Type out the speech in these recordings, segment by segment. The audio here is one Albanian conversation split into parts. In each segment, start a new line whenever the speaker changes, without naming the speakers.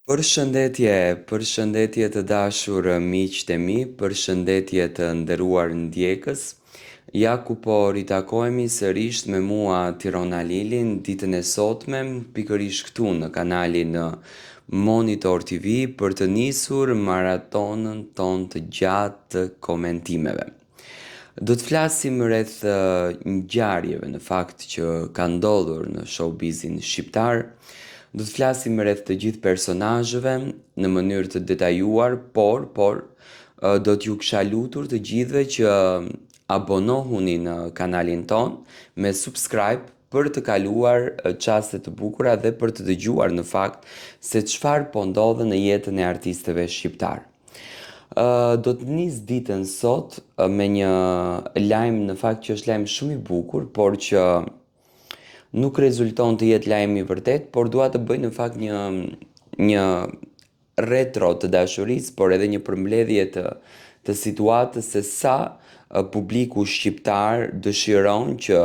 Përshëndetje, përshëndetje të dashur miqtë e mi, përshëndetje të nderuar ndjekës. Ja ku po ritakohemi sërish me mua Tiron Halilin ditën e sotme, pikërisht këtu në kanalin Monitor TV për të nisur maratonën tonë të gjatë të komentimeve. Do të flasim rreth ngjarjeve në fakt që kanë ndodhur në showbizin shqiptar. Do të flasim rreth të gjithë personazheve në mënyrë të detajuar, por por do t'ju kisha lutur të gjithëve që abonohuni në kanalin tonë me subscribe për të kaluar çaste të bukura dhe për të dëgjuar në fakt se çfarë po ndodh në jetën e artistëve shqiptarë. Do të nis ditën sot me një lajm në fakt që është lajm shumë i bukur, por që nuk rezulton të jetë lajm i vërtetë, por dua të bëj në fakt një një retro të dashurisë, por edhe një përmbledhje të të situatës se sa publiku shqiptar dëshiron që,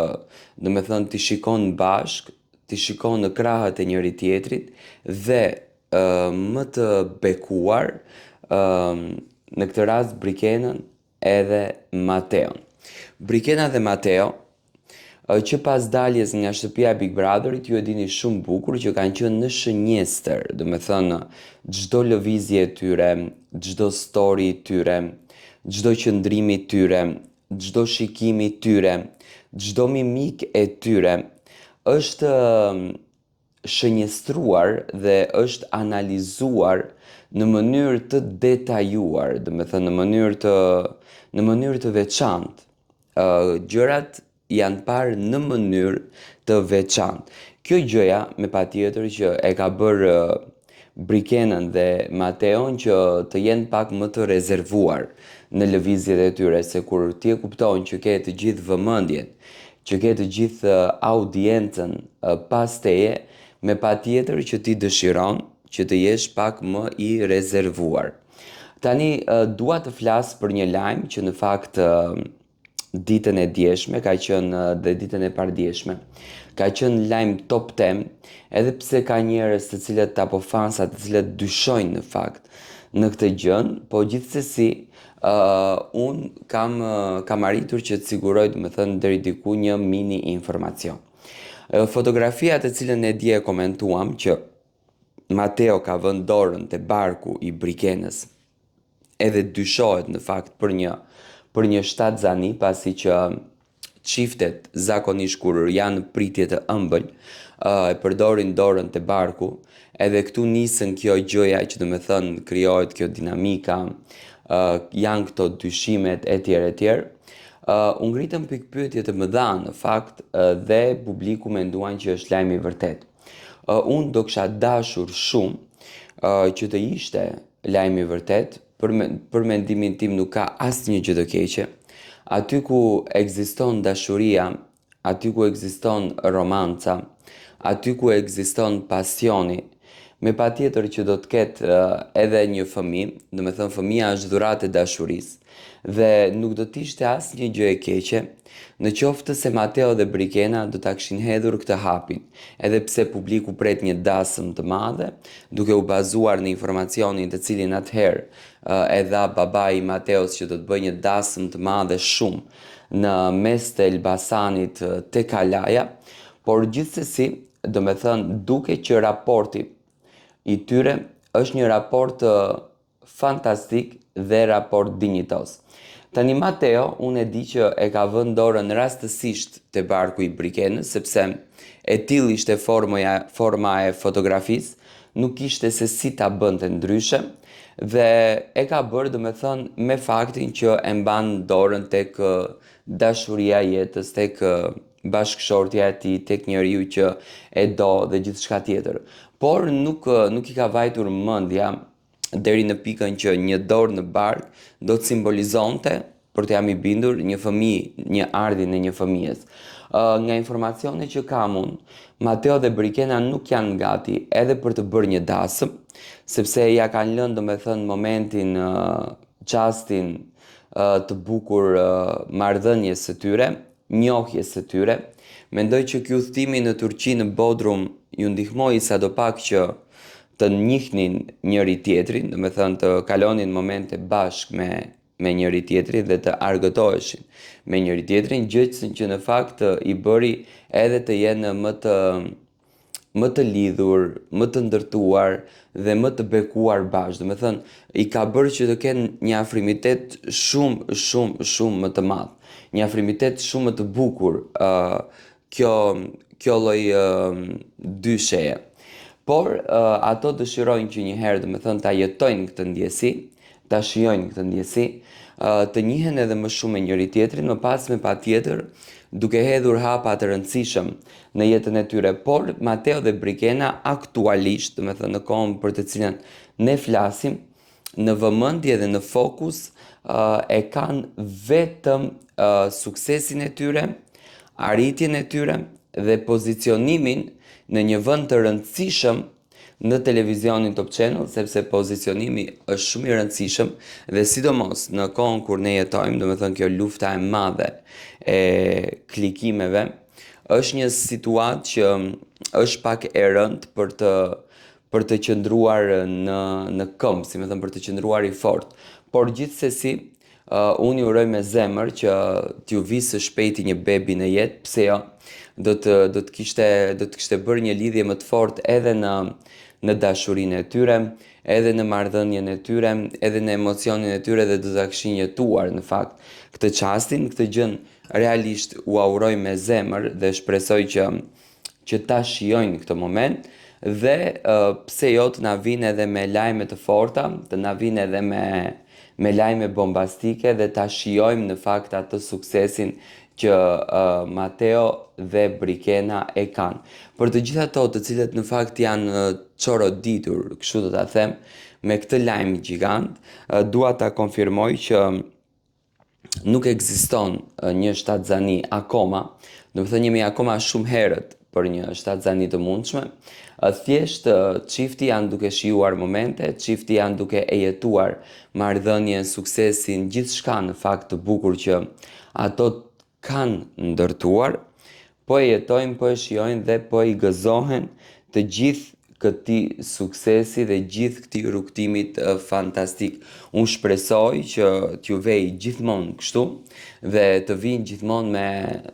domethënë, t'i shikon bashkë, t'i shikon në krahët e njëri tjetrit dhe më të bekuar në këtë rast Brikenën edhe Mateon. Brikena dhe Mateo që pas daljes nga shtëpia e Big Brotherit ju e dini shumë bukur që kanë qenë në shënjestër, domethënë çdo lëvizje e tyre, çdo story i tyre, çdo qëndrim i tyre, çdo shikim i tyre, çdo mimikë e tyre është shënjestruar dhe është analizuar në mënyrë të detajuar, domethënë në mënyrë të në mënyrë të veçantë. Ë gjërat janë parë në mënyrë të veçantë. Kjo gjëja me patjetër që e ka bërë Brikenën dhe Mateon që të jenë pak më të rezervuar në lëvizjet e tyre, se kur ti e kupton që ke të gjithë vëmendjen, që ke të gjithë audiencën pas teje, me patjetër që ti dëshiron që të jesh pak më i rezervuar. Tani dua të flas për një lajm që në fakt ditën e djeshme, ka qenë dhe ditën e pardjeshme. Ka qenë lajm top tem, edhe pse ka njerëz të cilët apo fansa të cilët dyshojnë në fakt në këtë gjën, po gjithsesi uh, unë kam kam arritur që të siguroj, domethënë deri diku një mini informacion. Fotografia të cilën ne dje e komentuam që Mateo ka vënë dorën te barku i Brikenës edhe dyshohet në fakt për një për një shtatzani pasi që çiftet zakonisht kur janë në pritje të ëmbël e përdorin dorën te barku edhe këtu nisën kjo gjëja që domethënë krijohet kjo dinamika janë këto dyshimet etj etj u ngritën pikëpyetje të mëdha në fakt dhe publiku menduan që është lajm i vërtetë. Unë do kisha dashur shumë që të ishte lajm i vërtetë, për, për mendimin tim nuk ka asnjë gjë të keqe. Aty ku ekziston dashuria, aty ku ekziston romanca, aty ku ekziston pasioni, me patjetër që do të ketë edhe një fëmijë, domethënë fëmija është dhuratë e dashurisë, dhe nuk do të ishte asnjë gjë e keqe në qoftë se Mateo dhe Brikena do ta kishin hedhur këtë hapin, edhe pse publiku pret një dasëm të madhe, duke u bazuar në informacionin të cilin atëherë e dha babai i Mateos që do të bëjë një dasëm të madhe shumë në mes të Elbasanit te Kalaja, por gjithsesi, domethënë duket që raporti i tyre është një raport fantastik dhe raport dinjitoz. Tani Mateo, unë e di që e ka vënë dorën rastësisht te barku i Brikenës, sepse e tillë ishte formoja, forma e fotografisë, nuk kishte se si ta bënte ndryshe dhe e ka bërë domethënë me faktin që e mban dorën tek dashuria e jetës, tek bashkëshortja e tij, tek njeriu që e do dhe gjithçka tjetër. Por nuk nuk i ka vajtur mendja deri në pikën që një dorë në bark do të simbolizonte, për të jam i bindur, një fëmijë, një ardhjen e një fëmijës. Uh, nga informacioni që kam unë, Mateo dhe Brikena nuk janë gati edhe për të bërë një dasëm, sepse ia kanë lënë domethënë momentin, uh, çastin uh, të bukur uh, marrëdhënies së tyre, njohjes së tyre. Mendoj që ky udhëtimi në Turqi në Bodrum ju ndihmoi sadopak që të njihnin njëri tjetrin, domethënë të kalonin momente bashkë me me njëri tjetrin dhe të argëtoheshin me njëri tjetrin, gjë që në fakt i bëri edhe të jenë më të më të lidhur, më të ndërtuar dhe më të bekuar bashkë. Domethënë, i ka bërë që të kenë një afrimitet shumë, shumë, shumë më të madh. Një afrimitet shumë më të bukur uh, kjo, kjo lloj uh, dysheje. Por, uh, ato dëshirojnë që një herë, domethënë, ta jetojnë këtë ndjesi, ta shijojnë këtë ndjesi, të njihen edhe më shumë me njëri-tjetrin, më pas me patjetër duke hedhur hapa të rëndësishëm në jetën e tyre. Por Mateo dhe Brikena aktualisht, domethënë në kohën për të cilën ne flasim, në vëmendje dhe në fokus e kanë vetëm suksesin e tyre, arritjen e tyre dhe pozicionimin në një vend të rëndësishëm në televizionin Top Channel, sepse pozicionimi është shumë i rëndësishëm dhe sidomos në kohën kur ne jetojmë, domethënë kjo lufta e madhe e klikimeve, është një situatë që është pak e rëndë për të për të qëndruar në në këmbë, si me thënë për të qëndruar i fortë. Por gjithsesi, Uh, unë i uroj me zemër që t'ju vijë së shpejti një bebi në jetë, pse jo, do të do të kishte do të kishte bërë një lidhje më të fortë edhe në në dashurinë e tyre, edhe në marrëdhënien e tyre, edhe në emocionin e tyre dhe do ta kishin jetuar në fakt këtë çastin, këtë gjën realisht ua uroj me zemër dhe shpresoj që që ta shijojnë këtë moment dhe uh, pse jo të na vinë edhe me lajme të forta, të na vinë edhe me me lajme bombastike dhe ta shijojmë në fakt atë suksesin që uh, Mateo dhe Brikena e kanë. Për të gjithë ato të cilët në fakt janë çoroditur, kështu do ta them, me këtë lajm gjigant, uh, dua ta konfirmoj që nuk ekziston një shtatzani akoma, domethënë jemi akoma shumë herët për një shtatzani të mundshme. Thjesht çifti janë duke shijuar momente, çifti janë duke e jetuar marrëdhënien, suksesin, gjithçka në fakt të bukur që ato kanë ndërtuar, po e jetojnë, po e shijojnë dhe po i gëzohen të gjithë këtij suksesi dhe gjithë këtij rrugëtimit fantastik. Unë shpresoj që t'ju vejë gjithmonë kështu dhe të vijnë gjithmonë me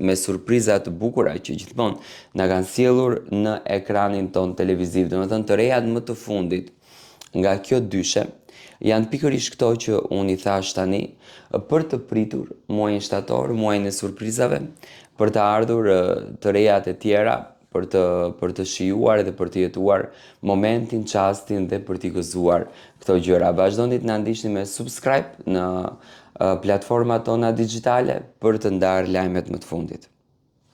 me surpriza të bukura që gjithmonë na kanë sjellur në ekranin tonë televiziv. Domethënë të rejat më të fundit nga kjo dyshe janë pikërisht këto që unë i thashë tani për të pritur muajin shtator, muajin e surprizave, për të ardhur të rejat e tjera, për të për të shijuar dhe për të jetuar momentin, çastin dhe për t'i gëzuar këto gjëra. Vazhdoni të na ndiqni me subscribe në platformat tona digjitale për të ndarë lajmet më të fundit.